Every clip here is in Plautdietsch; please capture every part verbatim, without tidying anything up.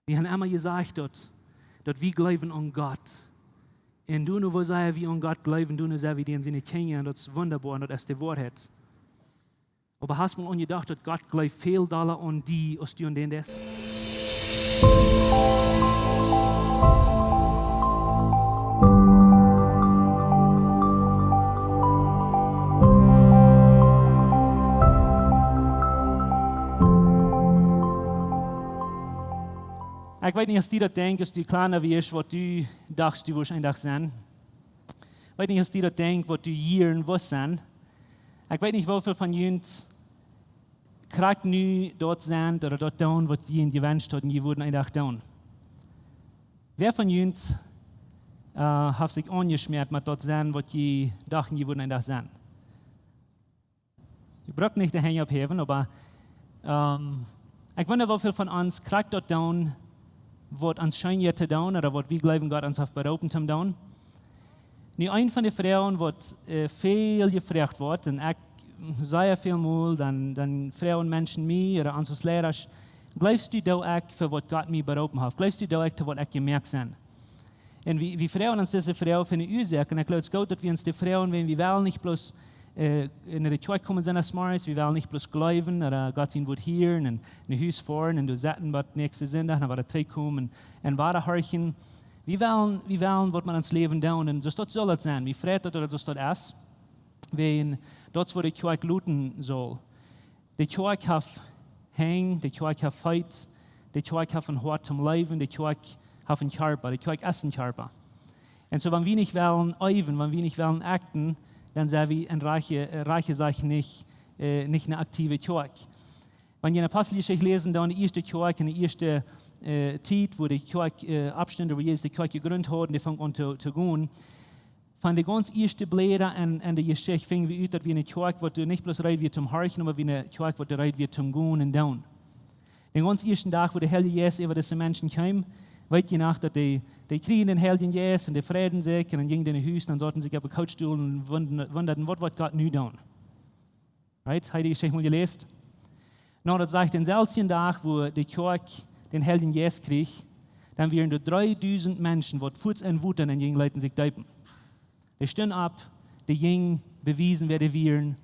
Wie haben emma jesajcht daut, daut wie jleewen aun Gott. Un doano, woo sea wie aun Gott jleewen, doano sent wie dän siene Kjinja, un daut es wundaboa, un daut es de Woarheit. Oba hast mol aunjedocht, daut Gott jleeft väl dolla aun die aus du aun dän deist? Ekj weet nich, aus die daut denkjst, aus du kjlien wieescht, waut du dochst, du wurscht een Dach sennen. Weet nich, aus die daut denkjst, waut du hia en wurscht sennen. Ekj weet nich, woo väl von junt krakjt nu doa sent ooda daut doonen, waut jie junt jewenscht hauden, jie wudden een Dach doonen. Wäa von junt, äh, haft sikj aunjeschmäat met daut sennen, waut jie dochten, jie wudden een Dach sennen? Jie brucken nich de Henj opphäwen, oba, ähm, ekj wunda, woo väl von ons krakjt daut doonen, waut ons scheen jeit to doonen, ooda waut wie jleewen, Gott ons haft beroopen to doonen. Nu, eent von de Froagen, waut, äh, väl jefroacht woat, un ekj, sea väl mol, dan, dan froagen Menschen mie, ooda ons aus Liera: "Jleefst du, daut ekj fa waut Gott mie beroopen haft? Jleefst du, daut ekj to waut ekj jemoakt sie?" Un wie, wie froagen ons dise Froag fa eene Uasoak. Un ekj jleew, daut es goot, daut wie ons dee froagen, wan wie wellen nich bloos, äh, no de Kjoakj komen sonndagsmorjes, wie wellen nich bloos jleewen, ooda Gott sien Wort hieren, un no Hus foaren, un doa sitten bat näakjsten Sindach, dan wada trigjkomen, un wada horchen. Wie wellen, wie wellen waut met ons Läwen doonen, un soo daut saul daut sennen. Wie froagen daut, daut daut es. Wan daut es, waut de Kjoakj loten saul. De Kjoakj haft Henj, de Kjoakj haft Feet, de Kjoakj haft een Hoat toom läwen, de Kjoakj haft een Kjarpa, de Kjoakj es een Kjarpa. Un soo, wan wie nich wellen äwen, wan wie nich wellen akten, dan sent wie en rajchte, äh, rajchte Sach nich, äh, nich eene aktive Kjoakj. Wan jie en Aposteljeschicht läsen, dan de ieeschte Kjoakj en de ieeschte, äh, Tiet, woo de Kjoakj, äh, oppstunt, woo Jesus de Kjoakj jejrint haud, un dee funk aun to, to gonen. Von de gaunz ieeschte Bläda en, en de Jeschicht finj wie ut, daut wia eene Kjoakj, waut doa nich bloos reed wia toom horchen, oba wia eene Kjoakj, waut doa reed wia toom gonen un doonen. Dän gaunz ieeschten Dach, woo de Heilje Jeist äwa dise Menschen kjeem, weet jie noch, daut dee, dee kjrieejen dän Heiljen Jeist un dee freiden sikj un dan jinjen dee no Hus un dan sauten see sikj opp de Couchstool un wund-, wundaden, waut woat Gott nu doonen? Right? Hab jie de Jeschicht mol jeläst? Nu, daut sajcht, dänselwjen Dach, woo de Kjoakj dän Heiljen Jeist kjrieech, dan wieren doa dreedusent Menschen, waut fuaz en Wota nenn jinjen, leeten sikj deepen. Dee stunden opp, dee jinjen bewiesen, wäa dee wieren.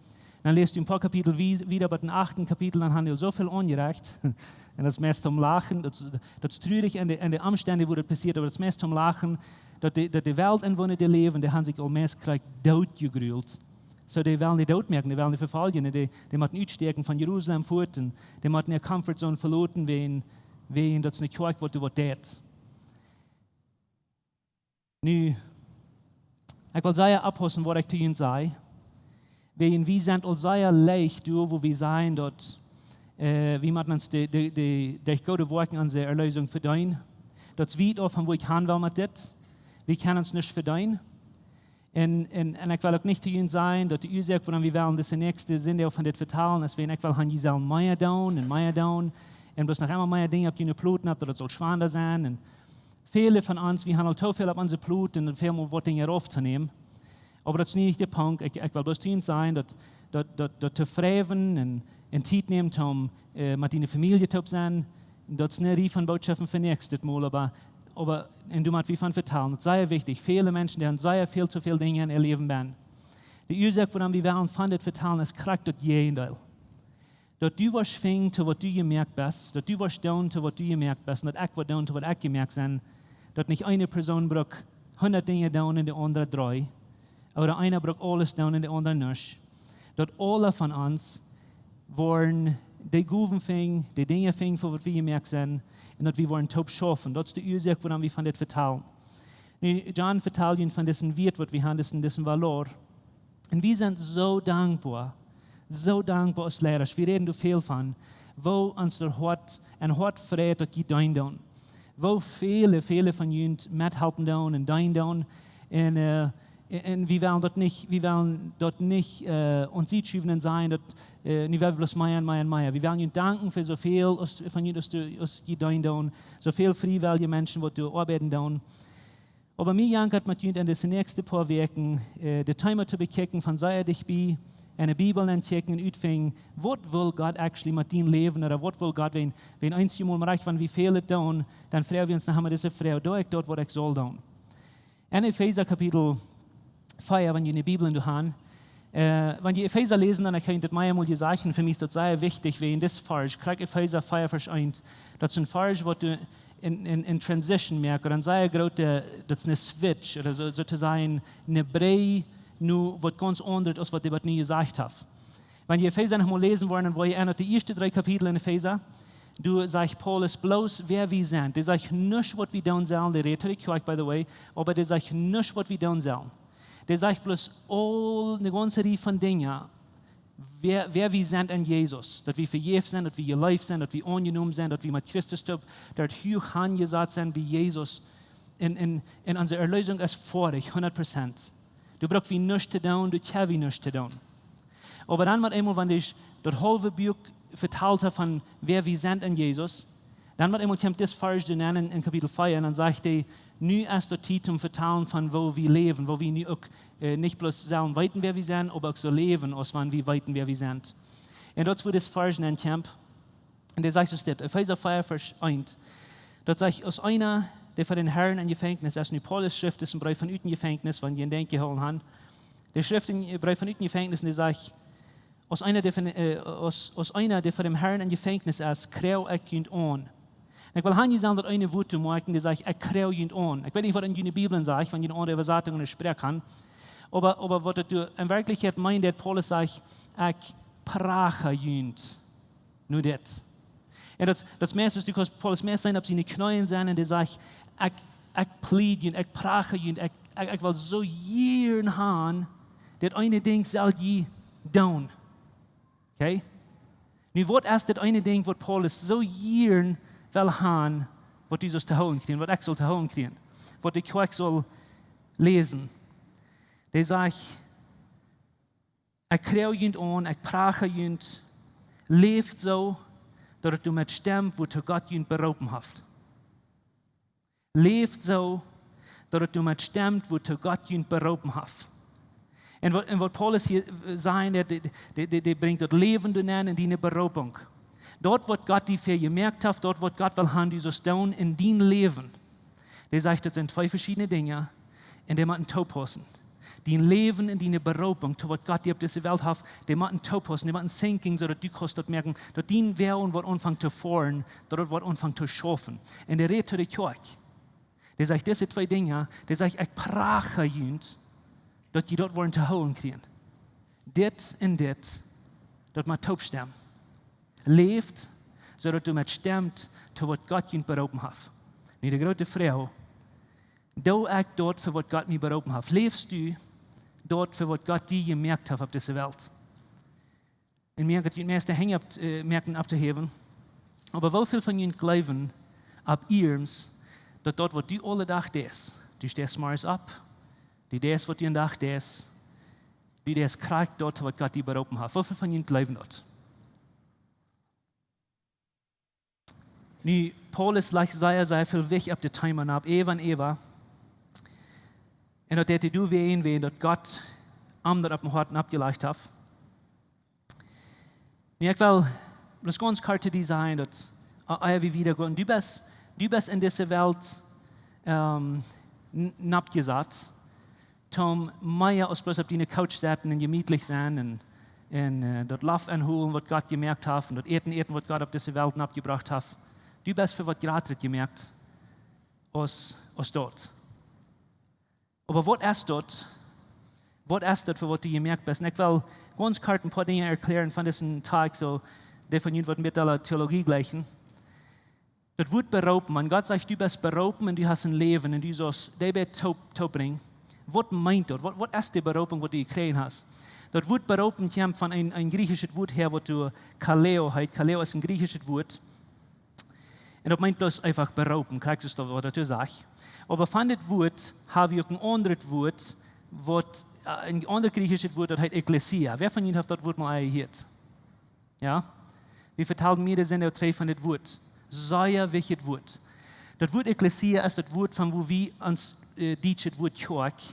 Dan läst du een poa Kapitel wie-, wieda bat dän achten Kapitel, dan han dee soo väl aunjerajcht. Un daut es meist toom Lachen, daut, daut es trurich aun de, aun de Omstend, woo daut passieet, oba daut es meist toom Lachen, daut de, daut de Welt, en woone dee läwen, dee han sikj aul meist krakjt doot jegrult. Soo, dee wellen dee doot moaken, dee wellen dee vefoljen, un dee, dee motten utstoaken von Jerusalem fuat, un dee motten äare Comfort Zone veloten, wäajen, wäajen daut es eene Kjoakj, waut doa waut deit. Nu, ekj well sea oppaussen, waut ekj to junt saj. Wäajen wie sent aul sea leicht doa, woo wie sajen, daut, äh, wie motten ons de, de, de, derch goode Woakjen onse Erleesunk vedeenen. Daut es wiet auf von woo ekj han well met dit. Wie kjennen ons nuscht vedeenen. Un, un, un ekj well uk nich to junt sajen, daut de Uasoak, wuarom wie wellen dise näakjste Sindach von dit vetalen, es, wan ekj well han, jie sellen mea doonen un mea doonen. Un bloos noch emma mea Dinja opp june Plot haben, daut et saul schwanda sennen. Un väle von ons, wie han aul too väl opp onse Plot un väl mol waut Dinja rauf to nämen. Oba daut es nich de Punkt. Ekj, ekj well bloos to junt sajen, daut, daut, daut, daut to freiwen un, un Tiet nämen toom, äh, met diene Famielje toop sennen, daut es eene Rieej von Bootschoften fa näakjstet Mol, oba, oba, un doa mott wie von vetalen. Daut es sea wichtich. Väle Menschen, dee han sea väl to väl Dinja en äa Läwen bennen. De Uasoak, wuarom wie wellen von dit vetalen, es krakjt daut Jäajendeel. Daut du woascht finjen, to waut du jemoakt best, daut du woascht doonen, to waut du jemoakt best, un daut ekj woa doonen, to waut ekj jemoakt sie, daut nich eene Persoon brukt hundat Dinja doonen un de aundre dree, ooda eena brukt aules doonen un de aundre nuscht. Daut aule von ons woaren de Gowen finjen, de Dinja finjen, fa waut wie jemoakt sie, un daut wie woaren toop schaufen. Daut es de Uasoak, wuarom wie von dit vetalen. Nu, John vetald junt von disen Wieet, waut wie han, disen, disen Valor. Un wie sent soo dankboa, soo dankboa aus Liera. Wie räden doa väl von, woo ons daut Hoat, een Hoat freit, daut jie deenen doonen. Woo väle, väle von junt methalpen doonen un deenen doonen. Un, äh, un wie wellen daut nich, wie wellen daut nich, äh, aun Sied schuwen un sajen, daut, äh, nu well wie bloos mea un mea un mea. Wie wellen junt danken fa soo väl aus, von junt aus, aus jie deenen doonen. Soo väl friewellje Menschen, waut doa oabeiden doonen. Oba mie jankat, met junt en dise näakjste poa Wäakjen, äh, daut Thema to bekjikjen von sea dicht bie, enne Bibel nenkjikjen un utfinjen, waut well Gott actually met dien Läwen, ooda waut well Gott, wan, wan eent jemol rajcht, wan wie väl doonen, dan froag wie ons noch emol dise Froag: Doo ekj daut, waut ekj saul doonen? En Efeesa Kapitel vea, wan jie de Bibel doa han, äh, wan jie Efeesa läsen, dan kjemt daut mea mol jesajcht, un fa mie es daut sea wichtich, wäajen dit Varsch, krakjt Efeesa vea Varsch eent, daut es een Varsch, waut doa en, en, en transition moakt, ooda een sea groota, daut es een switch, ooda soo, soo to sajen, eene Break, nu waut gaunz aundret aus waut dee waut nu jesajcht haft. Wan jie Efeesa noch mol läsen woaren, dan woa jie en de ieeschte dree Kapitel en Efeesa, doa sajcht Paulus bloos, wäa wie sent. Dee sajcht nuscht, waut wie doonen sellen, dee rät to de Kjoakj, by the way, oba dee sajcht nuscht, waut wie doonen sellen. Dee sajcht bloos aul eene gaunze Rieej von Dinja, wäa, wäa wie sent en Jesus. Daut wie vejäft sent, daut wie jeleeft sent, daut wie aunjenomen sent, daut wie met Christus toop, daut huach aunjesat sent bie Jesus. Un, un, un onse Erlösung es foadich, hundat Prozent. Doa bruck wie nuscht to doonen, doa kjenn wie nuscht to doonen. Oba dan met eemol, wan dee daut haulwe Buak vetalt haft von wäa wie sent en Jesus, dan met eemol kjemt dit Varsch doa nenn en, en Kapitel vea, un dan sajcht hee, nu es daut Tiet om vetalen von woo wie läwen, woo wie nu uk, äh, nich bloos sellen weeten, wäa wie sent, oba uk soo läwen, aus wan wie weeten, wäa wie sent. Un daut es, wua dit Varsch nenkjemt. Un dee sajcht soo dit, Efeesa vea Varsch eent. Daut sajcht, aus eena, dee fa dän Harn em Jefenkjnis es, nu Paulus schrift disen Breef von ut dem Jefenkjnis, wan jie en Denkj jehoolen han. Dee schrift dän Breef von ut dem Jefenkjnis un dee sajcht, aus eena, dee von, äh, aus, aus eena, dee fa dän Harn em Jefenkjnis es, kjrieech ekj junt aun. Un ekj well han, jie sellen daut eene Wuat doa moakjen, dee sajcht, ekj kjrieech junt aun. Ekj weet nich, waut en june Bibeln sajcht, wan jie eene aundre Äwasattunk un eene Sproak han. Oba, oba waut daut doa en Werkjlichkjeit meent, daut Paulus sajcht, ekj prach junt. Nu dit. Un daut, daut meist es, du kaust Paulus meist seenen opp siene Kjneeen sennen un dee sajcht, ekj, ekj plead junt, ekj prach junt, ekj, ekj, ekj well soo jieren han, daut eene Dinkj sell jie doonen. Okay? Nu, waut es daut eene Dinkj, waut Paulus soo jieren well han, waut du saust to hoolen kjrieen, waut ekj saul to hoolen kjrieen, waut de Kjoakj saul läsen? Dee sajcht, ekj kjrieech junt aun, ekj prach junt, läft soo, daut et doamet stemt, wuatoo Gott junt beroopen haft. Läft soo, daut et doamet stemt, wuatoo Gott junt beroopen haft. Un waut, un waut Paulus hia, äh, sajcht, dee, dee, dee, dee brinjt daut Läwen doa nenn en diene Beroopunk. Daut, waut Gott die fa jemoakt haft, daut, waut Gott well han, du saust doonen en dien Läwen. Dee sajcht, daut sent twee veschiedne Dinja. Un dee motten toopaussen. Dien Läwen un diene Beroopunk, to waut Gott die opp dise Welt haft, dee motten toopaussen, dee motten syncing, soo daut du kaust daut moakjen, daut dien Wellen woat aunfangen to foaren, daut et woat aunfangen to schaufen. Un dee rät to de Kjoakj. Dee sajcht, dise twee Dinja, dee sajcht, ekj prach junt, daut jie daut woaren to hoolen kjrieen. Dit un dit, daut mott toopstemmen. Läft, soo daut et doamet stemt, to waut Gott junt beroopen haft. Nu de groote Froag, doo ekj daut, fa waut Gott mie beroopen haft? Läfst du daut, fa waut Gott die jemoakt haft opp dise Welt? Un mie haft daut meist de Henj opp, äh, moaken opptohäwen. Oba woo väl von junt jleewen opp iernst, daut daut, waut du aule Dach deist, du steist morjes opp, du deist, waut du dän Dach deist, du deist krakjt daut, waut Gott die beroopen haft? Woo väl von junt jleewen daut? Nu, Paulus lajcht sea, sea väl Wicht opp dit Thema nopp, äwa un äwa. Un daut deit hee doawäajen, wäajen daut Gott am daut opp däm Hoat noppjelajcht haft. Nu, ekj well bloos gaunz kort to die sajen, daut, äh, ea wie wieda gonen, du best, du best en dise Welt, ähm, n-, noppjesat, toom mea aus bloos opp diene Couch sitten un jemietlich sennen un, un, äh, daut Loft enhoolen, waut Gott jemoakt haft, un daut Äten äten, waut Gott opp dise Welt noppjebrocht haft. Du best fa waut Jratret jemoakt aus, aus daut. Oba waut es daut? Waut es daut, fa waut du jemoakt best? Un ekj well gaunz kort een poa Dinja erkjläaren von disen Dach, soo, dee von junt waut met de Theologie jlikjen. Daut Wuat beroopen, wan Gott sajcht, du best beroopen un du hast een Läwen un du saust die doabie toop, toopbrinjen. Waut meent daut? Waut, waut es de Beroopunk, waut du jekjräajen hast? Daut Wuat beroopen kjemt von een, een griechischet Wuat häa, waut doa kaleo heet. Kaleo es een griechischet Wuat. Un daut meent bloos eefach beroopen, krakjt soo aus daut, waut daut doa sajcht. Oba von dit Wuat hab wie uk een aundret Wuat, waut, äh, een aundret griechischet Wuat, daut heet ekklesia. Wäa von junt haft daut Wuat mol jehieet? Jo? Wie vetalden mea, dee sent doa trigj von dit Wuat. Sea wichtjet Wuat. Daut Wuat ekklesia es daut Wuat von wua wie ons, äh, dietschet Wuat Kjoakj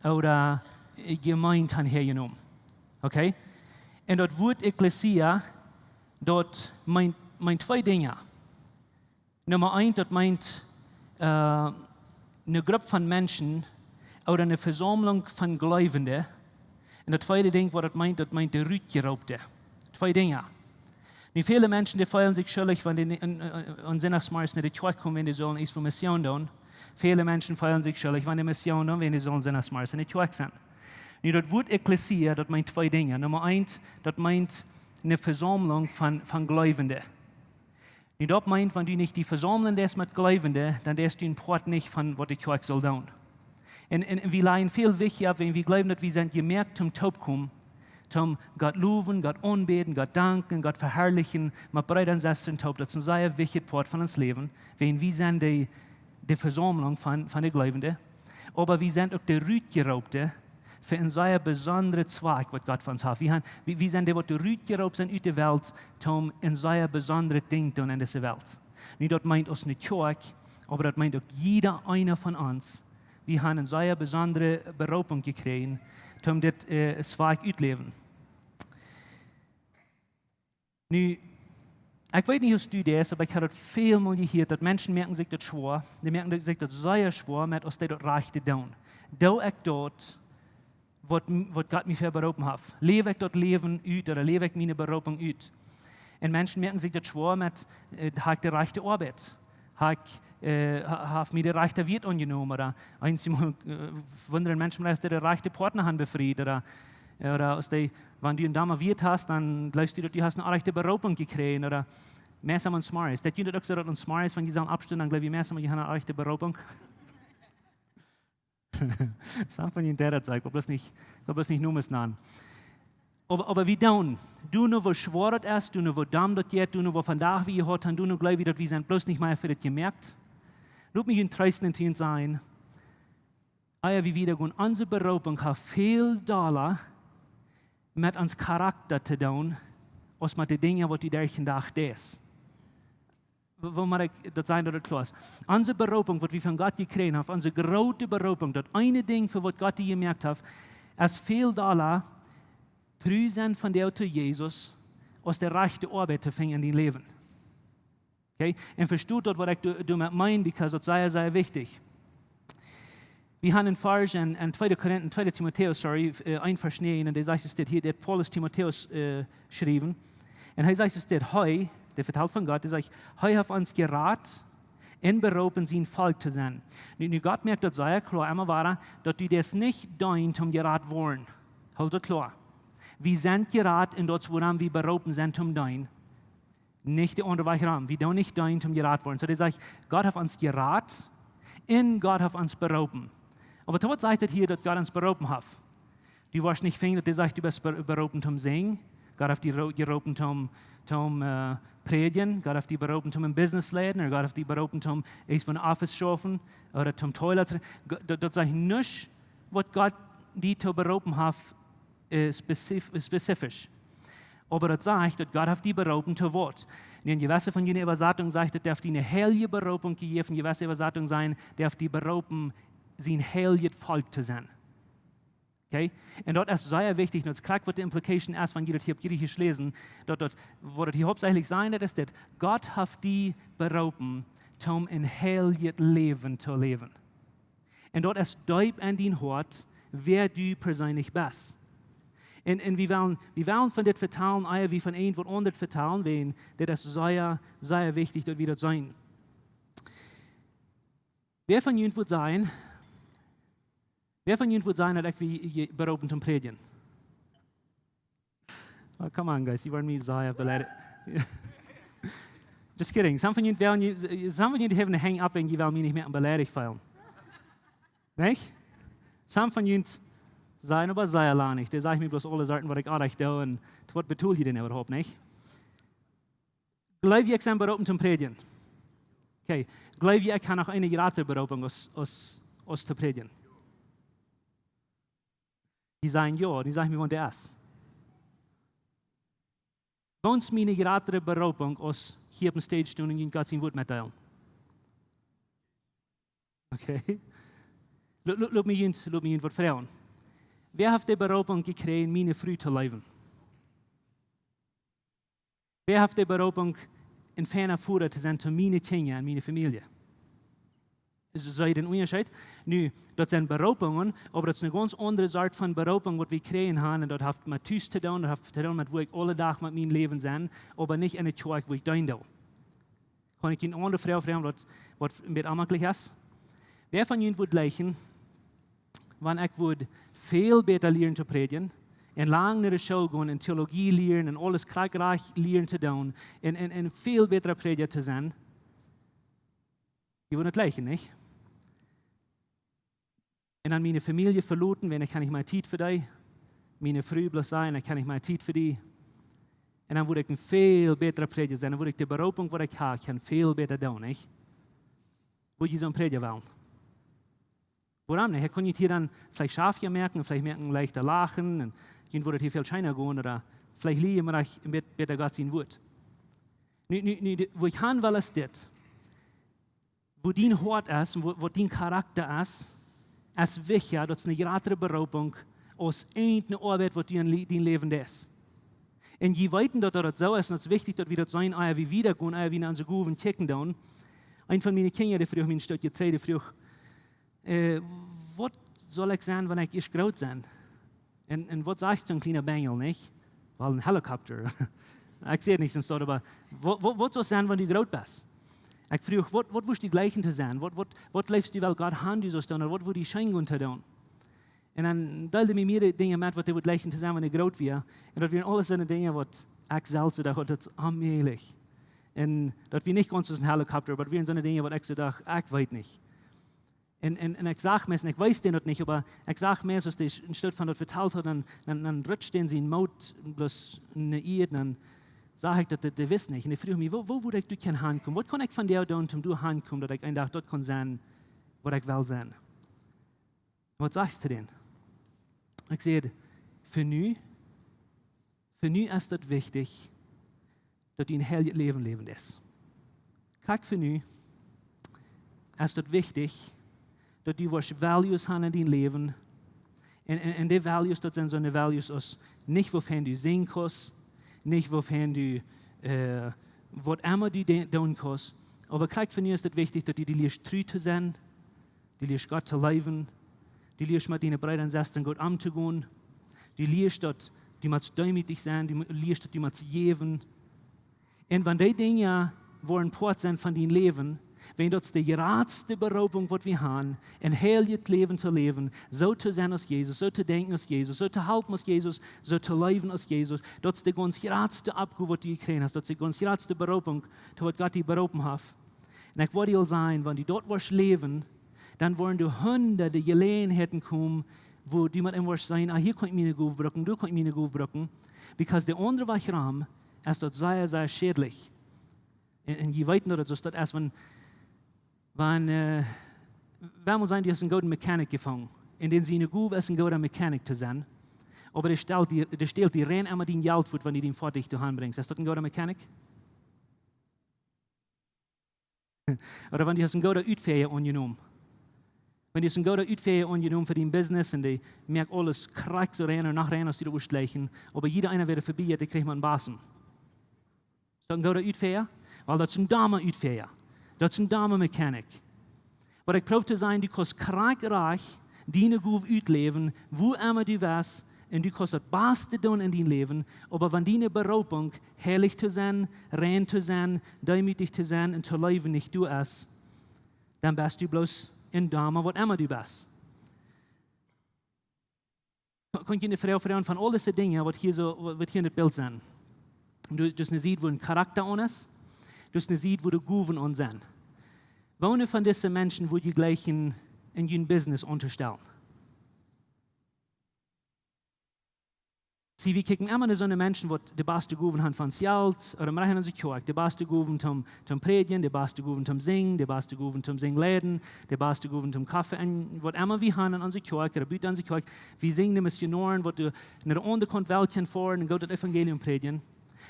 ooda, äh, Jemeent han häajenomen. Okay? Un daut Wuat Ekklesia, daut meent, meent twee Dinja. Numma eent, daut meent, äh, eene Grupp von Menschen ooda eene Vesaumlunk von Gleubende. Un daut tweede Dinkj, waut daut meent, daut meent de Rutjeroopte. Twee Dinja. Nu, väle Menschen, dee feelen sikj schuldich, wan dee en, en, en Sindachsmorjes no de Kjoakj komen, wan dee sellen eent fa Mission doonen. Väle Menschen feelen sikj schuldich, wan dee Mission doonen, wan dee sellen Sindachsmorjes en de Kjoakj sennen. Nu, daut Wuat Ekklesia, daut meent twee Dinja. Numma eent, daut meent eene Vesaumlunk von, von Gleubende. Nu, daut meent, wan du nich die vesaumlen deist met Gleubende, dan deist du een Poat nich von waut de Kjoakj saul doonen. Un, un, un wie lajen väl Wicht opp, wan wie jleewen, daut wie sent jemoakt toom toopkomen, toom Gott lowen, Gott aunbäden, Gott danken, Gott veharlichen, met Breeda un Sestren toop. Daut es een sea wichtjet Poat von ons Läwen, wan wie sent de, de Vesaumlunk von, von de Gleubende. Oba wie sent uk de Rutjeroopte fa een sea besondret Zwakj, waut Gott fa ons haft. Wie han, wie, wie sent dee, waut de Rutjeroopt sent ut de Welt, toom een sea besondret Dinkj doonen en dise Welt. Nu, daut meent ons nich Kjoakj, oba daut meent uk jieda eena von ons. Wie han eene sea besondre Beroopunk jekjräajen, toom dit, äh, Zwakj utläwen. Nu, ekj weet nich, aus du daut, oba ekj hab daut väl mol jehieet, daut Menschen moaken sikj daut schwoa. Dee moaken sikj daut sea schwoa met, aus dee daut Rajchte doonen. Doo ekj daut, waut, waut Gott mie fa beroopen haft? Läw ekj daut Läwen ut, ooda läw ekj miene Beroopunk ut? Un Menschen moaken sikj daut schwoa met, äh, hab ekj de rajchte Oabeit? Hab ekj, äh, ha-, haft mie de rajchte Wieet aunjenomen? Ooda eenjemol, äh, wundren Menschen, aus dee de rajchte Partner han befriet, ooda, ooda aus dee, wan du eene Dame Wieet hast, dan jleefst du, daut du hast eene rajchte Beroopunk jekjräajen, ooda meist aun Smarties. Daut jie daut uk soo daut aun Smarties, wan jie sellen oppstonen, dan jleew jie meist emol, jie han eene rajchte Beroopunk. Sommje von junt deeden daut, ekj well bloos nich, ekj well bloos nich Nomes nanen. Oba, oba wie doonen, doonen woo schwoa daut es, doonen woo domm daut jeit, doonen woo vondoag wie jehaut han, doonen jleew wie, daut wie sent bloos nich mea fa dit jemoakt. Lot mie junt treesten un sajen, ea wie wieda gonen, onse Beroopunk haft väl dolla met ons Charakta to doonen, aus met de Dinja, waut du derch dän Dach deist. Wo, wo mott ekj daut sajen, daut et kloa es? Onse Beroopunk, waut wie von Gott jekjräajen haben, onse groote Beroopunk, daut eene Dinkj, fa waut Gott die jemoakt haft, es väl dolla tru sennen von die to Jesus, aus de rajchte Oabeit to finjen en dien Läwen. Okay? Un vesto daut, waut ekj do-, doamet meen, because daut es sea, sea wichtich. Wie haben een Varsch en, en tweede Korinta, tweede Timotäus, sorry, äh, een Varsch näajen, un dee sajcht dit hia, daut Paulus Timotäus, äh, schreef. Un hee sajcht dit, hee, dee vetalt von Gott, dee sajcht, hee haft ons jerat un beroopen sien Volkj to sennen. Nu, nu Gott moakt daut sea kloa, emma wada, daut du deist nich deenen om jerat woaren. Hool daut kloa. Wie sent jerat un daut es wuarom wie beroopen sent om deenen. Nich de aundre Wajch rom. Wie doonen nich deenen om jerat woaren. Soo, dee sajcht, Gott haft ons jerat un Gott haft ons beroopen. Oba to waut sajcht daut hia, daut Gott ons beroopen haft? Du woascht nich finjen, daut dee sajcht, du best be-, beroopen om sinjen. Gott haft die ro-, jeroopen om, om, äh, prädjen. Gott haft die beroopen om een Business leiden. Ooda Gott haft die beroopen om eent von Office schaufen. Ooda om Toilet. Go-, daut, daut sajcht nuscht, waut Gott die to beroopen haft, äh, spezif-, spezifisch. Oba daut sajcht, daut Gott haft die beroopen to waut. Un en jewesse von june Äwasatunk sajcht, daut dee haft die eene heilje Beroopunk jejäft, en jewesse Äwasatunk sajen, dee haft die beroopen, sien heiljet Volkj to sennen. Okay? Un daut es sea wichtich, un daut es krakjt waut de implication es, wan jie daut hia opp Jriechisch läsen, daut, daut, waut daut hia hauptsächlich sajen deit, es dit: Gott haft die beroopen, om een heiljet Läwen to läwen. Un daut es deep en dien Hoat, wäa du perseenlich best. Un, un wie wellen, wie wellen von dit vetalen, ea wie von een waut aundret vetalen, wiels dit es sea, sea wichtich, daut wie daut seenen. Wäa von junt wudd sajen, wäa von junt wudd sajen, daut ekj wia je-, beroopen om prädjen? Oh, come on, guys, you were me, Zaya, beleidicht. Just kidding. Some of you, some of you have a hang up and you will me nich mea beleidicht feelen. Nich? Some of you sajen, oba sea lang nich. Dee sajen mie bloos aule Sachen, waut ekj oajch doo, un waut bedoel jie dan äwahaupt, nich? Jleew jie, ekj sie beroopen om to prädjen? Okay. Jleew jie, ekj hab noch eene jratre Beroopunk aus, aus, aus to prädjen? Dee sajen jo, dee sajen mie, waut dee es. Waut es miene jratre Beroopunk aus hia opp de stage stonen un junt Gott sien Wuat metdeelen? Okay. Lot, lot, lot mie junt, lot mie junt waut froagen. Wäa haft de Beroopunk jekjräajen, miene Fru to leewen? Wäa haft de Beroopunk, een feina Voda to sennen to miene Kjinja un miene Famielje? Soo, see dän Unjascheet? Nu, daut sent Beroopungen, oba daut es eene gaunz aundre Sort von Beroopunk, waut wie kjrieen haben. Un daut haft met tus to doonen, daut haft to doonen met, woo ekj aule Dach met mien Läwen sie, oba nich enne Kjoakj, woo ekj deenen doo. Kaun ekj eene aundre Froag froagen, waut, waut een bät aunmoaklich es? Wäa von junt wudd jleichen, wan ekj wudd väl bäta lieren to prädjen un lang no de School gonen un Theologie lieren un aules krakjt rajcht lieren to doonen un, un, un väl bätra Prädja to sennen? Jie wudden daut jleichen, nich? Un dan miene Famielje veloten, wiels ekj hab nich mea Tiet fa dee. Miene Fru bloos sajen, ekj hab nich mea Tiet fa die. Un dan wudd ekj een väl bätra Prädja sennen, dan wudd ekj de Beroopunk, waut ekj hab, kjennen väl bäta doonen, nich? Wudd jie soon Prädja wellen? Wuarom nich? Ekj kunn junt hia dan veleicht schaftja moaken, veleicht moaken leichta lachen, un junt wudd daut hia väl scheena gonen, ooda veleicht lieren, mau ekj een bät bäta Gott sien Wort. Nu, nu, nu, de, woo ekj han well es dit. Woo dien Hoat es un woo, waut dien Charakta es, es wichtja, daut es eene jratre Beroopunk aus eene Oabeit, waut du en Lie-, dien Läwen deist. Un jie weeten, daut daut soo es, un daut es wichtich, daut wie daut seenen, ea wie wieda gonen, ea wie no onse Gowen kjikjen doonen. Eent von miene Kjinja, dee fruach mie een Stootje trigj, dee fruach, äh, waut saul ekj sennen, wan ekj ieescht groot sie? Un, un waut sajchst du, een kjliena Benjel, nich? Well, een Helikopter. Ekj säd nuscht, oba waut, waut, waut saust sennen, wan du groot best? Ekj fruach, waut, waut wurscht du jleichen to sennen? Waut, waut, waut leefst du, well Gott han, du saust doonen, ooda waut wudd die scheen gonen to doonen? Un dan deeld hee mie mearere Dinja met, waut hee wudd jleichen to sennen, wan hee groot wia. Un daut wieren aules soone Dinja, waut ekj selfst soo docht, daut es onmäajlich. Un daut wia nich gaunz aus een Helikopter, oba daut wieren soone Dinja, waut ekj soo docht, ekj weet nich. Un, un, un ekj sach mie, un ekj weet daut nich, oba ekj sach mie, aus dee een Stoot von daut vetalt haud, dan, dan, dan rutscht dän sien Moot bloos no de Ieed, dan sach ekj, daut dee, dee wist nich. Un dee fruach mie, woo, woo wudd ekj doa kjennen hankomen? Waut kaun ekj von die doonen, om doa hankomen, daut ekj eent Dach daut kaun sennen, waut ekj well sennen? Waut sajchst du dän? Ekj säd, fa nu, fa nu es daut wichtich, daut du een heiljet Läwen läwen deist. Krakjt fa nu es daut wichtich, daut du woascht values han en dien Läwen. Un, un, un dee values, daut sent soone values aus nich, woo väl du sinjen kaust, nich, woo väl du, äh, waut emma du de-, doonen kaust. Oba krakjt fa nu es daut wichtich, daut du die lieescht tru to sennen, du lieescht Gott to leewen, du lieescht met diene Breeda un Sestren goot omtogonen, du lieescht, daut du motst deemootich sennen, du mo-, lieescht, daut du motst jäwen. Un wan dee Dinja woaren Poat sennen von dien Läwen, wan daut es de jratste Beroopunk, waut wie han, een heiljet Läwen to läwen, soo to sennen aus Jesus, soo to denkjen aus Jesus, soo to halpen aus Jesus, soo to leewen aus Jesus, daut es de gaunz jratste Oppgow, waut du jekjräajen hast, daut es de gaunz jratste Beroopunk, to waut Gott die beroopen haft. Un ekj wudd die aul sajen, wan du daut woascht läwen, dan woaren doa hundade Jeläajenheiten komen, woo du met eenem woascht sajen, ah, hia kaun ekj miene Gow brucken, doa kaun ekj miene Gow brucken. Because de aundre Wajch rom es daut sea, sea schädlich. Un, un jie weeten daut, daut es, daut es, wan, wan, äh, well wie sajen, du hast een gooden Mechanic jefungen. Un dän siene Gow es, een gooda Mechanic to sennen. Oba dee stält die, dee stält die rein emma dien Jelt fuat, wan du dän Foatich doahan brinjst. Es daut een gooda Mechanic? Ooda wan du hast een gooda Utfäa aunjenomen. Wan du hast een gooda Utfäa aunjenomen fa dien Business un dee moakt aules krakjt soo rein un noch rein aus du daut wurscht jleichen, oba jieda eena, wäa doa verbie jeit, dee kjricht mau een Bassen. Es daut een gooda Utfäa? Well, daut es een doma Utfäa. Daut es een doma Mechanic. Waut ekj proow to sajen, du kaust krakjt rajcht diene Gow utläwen, wua emma du best, un du kaust daut baste doonen en dien Läwen, oba wan diene Beroopunk, heilich to sennen, rein to sennen, deemootich to sennen un to leewen, nich doa es, dan best du bloos een doma, waut emma du best. Kaun ekj junt eene Froag froagen von aul dise Dinja, waut hia soo, waut hia en daut Bilt sent? Du, du hast eene Sied, wua een Charakta aun es, du hast eene Sied, wua de Gowen aun sent. Woone von dise Menschen wudd jie jleichen en jun Business auntostalen? See, wie kjikjen emma no soone Menschen, waut de baste Gowen han von Jelt, ooda mau en onse Kjoakj, de baste Gowen toom, toom prädjen, de baste Gowen toom sinjen, de baste Gowen toom sinjen leiden, de baste Gowen toom Koffe un waut emma wie han en onse Kjoakj, ooda buten onse Kjoakj. Wie sinjen de Missionoaren, waut doa no de aundre Kaunt Welt gonen un goodet Evangelium prädjen.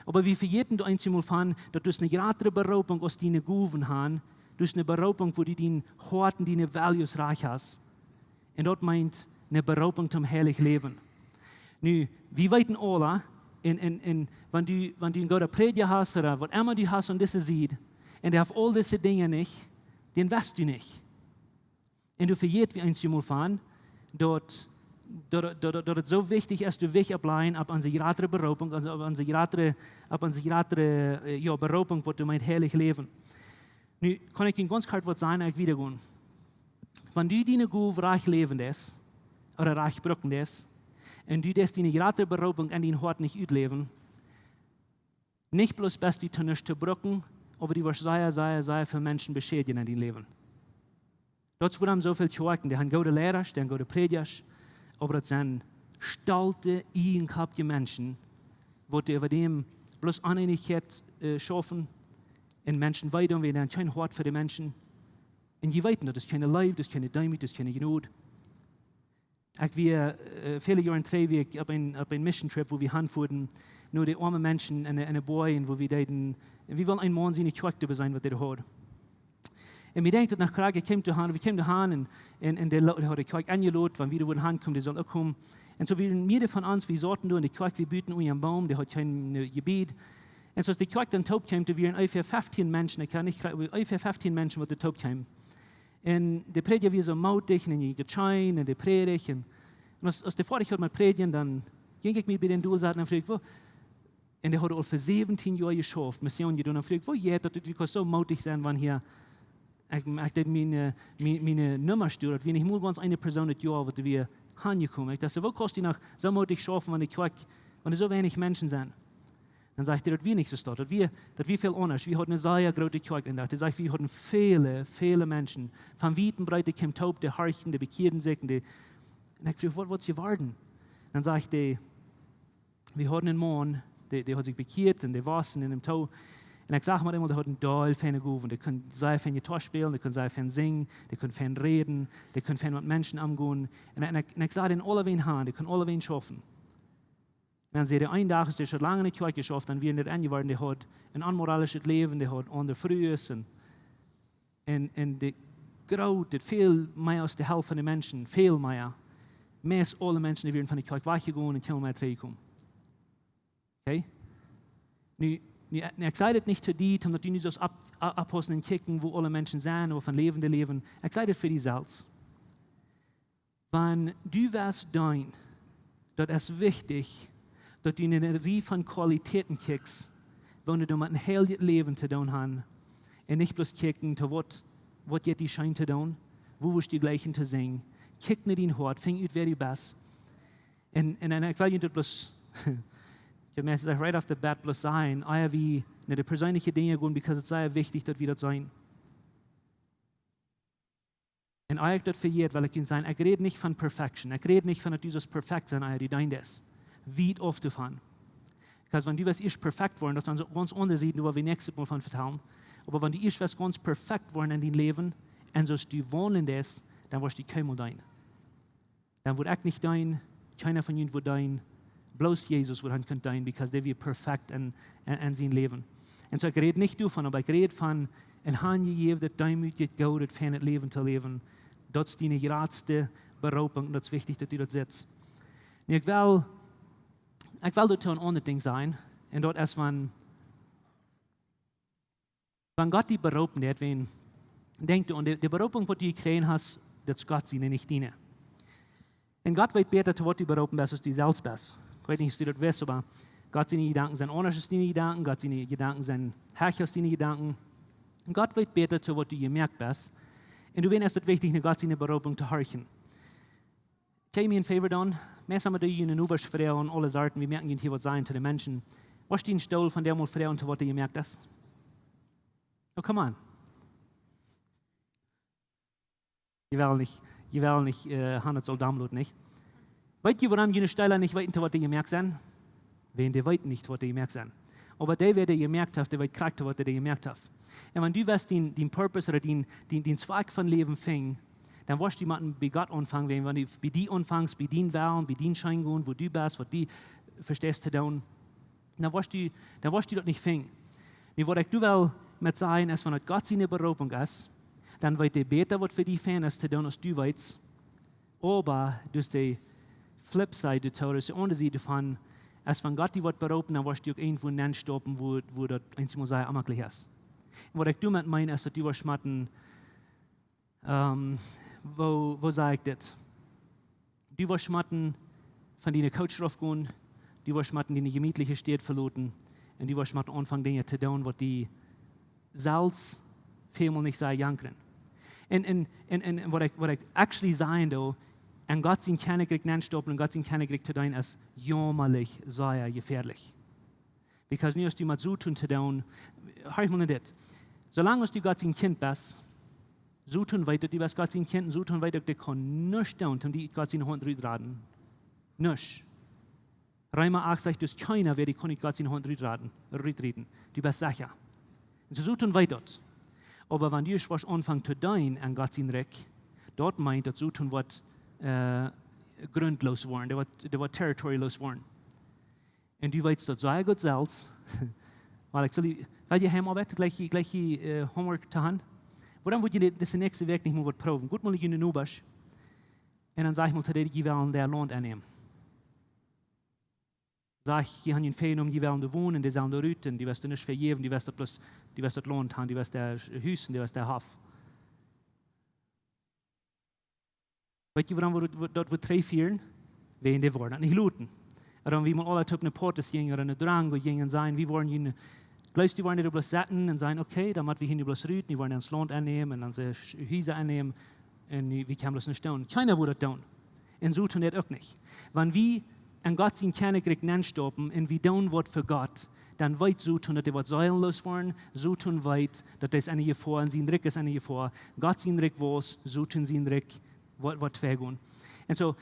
Oba wie vejäten doa eenjemol von, daut du hast eene jratre Beroopunk aus diene Gowen han, du hast eene Beroopunk, wua du dien Hoat un diene values rajcht hast. Un daut meent eene Beroopunk toom heilich läwen. Nu, wie weeten aula, Un, un, un wan du, wan du een gooda Prädja hast ooda waut emma du hast aun dise Sied, un dee haft aul dise Dinja nich, dan west du nich. Un du vejätst, wie eent jemol von, daut, daut, daut, daut, daut et soo wichtich es, du Wicht oppläajen opp onse jratre Beroopunk, onse, opp onse jratre, opp onse jratre, äh, jo, Beroopunk, waut du meent heilich läwen. Nu kaun ekj die gaunz kort waut sajen, ekj wiedagonen. Wan du diene Gow rajcht läwen deist, ooda rajcht brucken deist, un du deist diene jratre Beroopunk en dien Hoat nich utläwen, nich bloos best du to nuscht to brucken, oba du woascht sea, sea, sea väl Menschen beschädjen en dien Läwen. Daut es wuarom soo väl Kjoakjen, dee han goode Leidasch, dee han goode Prädjasch, oba daut sent stolte, ieejenkoppje Menschen, waut äwa däm bloos Oneenichkjeit, äh, schaufen, un Menschen wee doonen, wiels dee han kjeen Hoat fa de Menschen. Un jie weeten, daut es kjeene Leew, daut es kjeene Deemoot, daut es kjeene Jnod. Ekj wia, äh, väle Joaren trigj, wia ekj opp een, opp een Mission Trip, wua wie hanfoaren, no de oame Menschen en de, en de Boajen, wua wie deeden, wie wullen een Maun siene Kjoakj doa beseenen, waut dee haud. Un wie denkjen daut noch krakjt, ekj kjeem doa han, wie kjeemen doa han un, un, un dee lo-, dee haud de Kjoakj enjelot, wan wie doa wudden hankomen, dee sullen uk komen. Un soo wieren mearere von ons, wie sauten doa en de Kjoakj, wie buten unja een Boom, dee haud kjeen, äh, Jebied. Un soo aus de Kjoakj dan toop kjeem, doa wieren onjefäa feftieen Menschen, ekj kaun nich krakjt, onjefäa feftieen Menschen, waut doa toop kjeemen. Un de Prädja wia soo mootich un hee jescheen un dee prädicht. Un, un aus, aus dee foadich wia met prädjen, dan jinkj ekj mie bie dän dol setten un fruach, woo, un dee haud aul fa säwentieen Joa jeschauft, Mission jedonen. Un fruach, woo jeit daut, du kaust soo mootich sennen, wan hia, ekj, ekj deed miene, äh, mie-, miene, äh, Numma sturen, daut wia nich mol gaunz eene Persoon daut Joa, waut doa wia hanjekomen. Ekj docht, woo kaust du noch soo mootich schaufen, wan de Kjoakj, wan doa soo weinich Menschen sent? Dan sajcht hee, daut wia nich soo, daut wia, daut wia väl aundasch. Wie hauden eene sea groote Kjoakj en daut. Hee sajcht, wie hauden väle, väle Menschen. Von wiet un breet, dee kjeemen toop, dee horchten, dee bekjieeden sikj. Un dee, un ekj fruach, waut, waut es jeworden? Dan sajcht hee, wie hauden een Maun, dee, dee haud sikj bekjieet un dee wia en däm Too. Un ekj sach mau eemol, dee haud eene doll feine Gow. Dee kunn sea fein Jitoa spälen, dee kunn sea fein sinjen, dee kunn fein räden, dee kunn fein met Menschen omgonen. Un, un ekj, un ekj sach dän aulawäajen han, dee kunn aulawäajen schaufen. Un dan säd hee, een Dach es hee, dee haud lang en de Kjoakj jeschauft, dan wia hee doa enjeworden, dee haud een onmoralischet Läwen, dee haud aundre Frues un, un, un dee groote, väl mea aus de Halft von de Menschen, väl mea. Meist aule Menschen, dee wieren von de Kjoakj wajchjegonen un kjeemen mea trigjjekomen. Okay? Nu, nu, nu, ekj saj daut nich to die, om daut du nu sust opp-, opp-, oppaussen un kjikjen, woo aule Menschen sent, woo von läwen dee läwen. Ekj saj daut fa die selfst. Wan du west deenen, daut es wichtich, daut du en eene Rieej von Qualitäten kjikjst, waut du met een heiljet Läwen to doonen hast, un nich bloos kjikjen to waut, waut jeit die scheen to doonen, woo woascht du jlikjen to sinjen. Kjikj no dien Hoat, finj ut, wäa du best. Un, un, un ekj well junt daut bloos, ekj well meist right off the bat bloos sajen, ea wie no de perseenelje Dinja gonen, because et es sea wichtich, daut wie daut seenen. Un ea ekj daut vejät, well ekj junt sajen, ekj räd nich von perfection. Ekj räd nich von daut du sust perfekt sennen, ea du deenen deist. Wiet auf doavon. Because wan du west ieescht perfekt woaren, daut sent soo gaunz aundre Sieden, doa woa wie näakjstet Mol von vetalen. Oba wan du ieescht west gaunz perfekt woaren en dien Läwen, un soo aus du wonen deist, dan woascht du kjeenmol deenen. Dan wudd ekj nich deenen, kjeena von junt wudd deenen, bloos Jesus wudd han kunt deenen, because dee wia perfekt en, en, en sien Läwen. Un soo, ekj räd nich doavon, oba ekj räd von een hanjejäwnet, deemootjet, goodet, feinet Läwen to läwen. Daut es diene jratste Beroopunk, un daut es wichtich, daut du daut sitst. Nu, ekj well, ekj well doatoo een aundret Dinkj sajen, un daut es, wan Wan Gott die beroopen deed, wan, denkj aun de, de Beroopunk, waut du jekjräajen hast, daut es Gott siene, nich diene. Un Gott weet bäta, to waut du beroopen best, aus du selfst best. Ekj weet nich, aus du daut weetst, oba Gott siene Jedanken sent aundasch aus diene Jedanken, Gott siene Jedanken sent hecha aus diene Jedanken. Un Gott weet bäta, to waut du jemoakt best. Un doawäajen es daut wichtich, no Gott siene Beroopunk to horchen. Can you me a favor, Don? Meist emma doo jie june Nobasch froagen, aule Sorten, wie moaken junt hia waut sajen to de Menschen. Woascht du een Stool von däm mol froagen, to waut dee jemoakt es? Oh, come on. Jie wellen nich, jie wellen nich, äh, han daut saul downloaden, nich? Weet jie, wuarom june Stool nich weeten, to waut dee jemoakt sent? Wiels dee weeten nich, to waut dee jemoakt sent. Oba dee, wäa dee jemoakt haft, dee weet krakjt, to waut dee jemoakt haft. Un wan du west dien, dien Purpose ooda dien, dien, dien Zwakj von Läwen finjen, dan woascht du motten bie Gott aunfangen, wiels wan du bie die aunfangst, bie dien Wellen, bie dien Scheengonen, woo du best, waut du vesteist to doonen, dan woascht du, dan woascht du daut nich finjen. Nu, waut ekj doa well met sajen, es, wan daut Gott siene Beroopunk es, dan weet dee bäta, waut fa die fein es to doonen, aus du weetst. Oba, daut es de flip side doatoo, daut es de aundre Sied doavon, Aus wan Gott die woat beroopen, dan woascht du uk irjentwua nenn stoppen, wua, wua daut eensjemol sea onjemaklich es. Un waut ekj doamet meen, es daut du woascht motten, ähm, woo, woo saj ekj dit? Du woascht motten von diene Couch rauf gonen, du woascht motten diene jemietliche Städ veloten un du woascht motten aunfangen Dinja to doonen, waut die selfst väl mol nich soo jankren. Un, un, un, un, un waut ekj, waut ekj actually sajen doo, enn Gott sien Kjennichrikj nenn stoppen un Gott sien Kjennichrikj to deenen, es jämalich sea jefäadlich. Because nu hast du met Soton to doonen, horch mol no dit. Soo lang aus du Gott sien Kjint best, Soton weet daut du best Gott sien Kjint un Soton weet uk, dee kaun nuscht doonen, om die ut Gott siene Haunt rutraden. Nuscht. Reema acht sajcht, daut kjeena wäa die kaun ut Gott siene Haunt rutraden, rutrieten. Du best secha. Un soo Soton weet daut. Oba wan du ieescht woascht aunfangen to deenen aun Gott sien Rikj, daut meent daut Soton woat, äh, grundlos woaren, dee woat, dee woat territorylos woaren. Un du weetst daut sea goot selfst. Wiels ekj saul die, well jie Heimaubeit, jlikj, jlikj, äh, homework to han. Wuarom wudd jie dise näakjste Wäakj nich mol waut proowen? Got mol no june Nobasch. Un dan saj mol to dee, jie wellen daut Launt aunnämen. Saj, jie han junt väajenomen, jie wellen doa wonen, dee sellen doa rut, un du woascht nuscht vejäwen, du woascht daut bloos, du woascht daut Launt han, du woascht daut Hus un du woascht daut Hoff. Weetst du, wuarom wie daut, daut wie trigj fieren? Wäajen dee woaren daut nich loten. Wuarom wie mol aula toop no Portis jinjen ooda no Durango jinjen un sajen, wie woaren hia, bloos dee woaren doa bloos sitten un sajen, okay, dan motten wie hia nu bloos rut, dee woaren ons Launt aunnämen un onse Sch-, Hiesa aunnämen un nu, wie kjennen bloos nich doonen. Kjeena wudd daut doonen. Un Soton deit uk nich. Wan wie enn Gott sien Kjennichrikj nenn stoppen un wie doonen waut fa Gott, dan weet Soton daut dee woat seelenlos woaren. Soton weet daut dee es enne Jefoa un sien Rikj es enne Jefoa. Gott sien Rikj wausst, Soton sien Rikj woat, woat twei gonen. Un soo,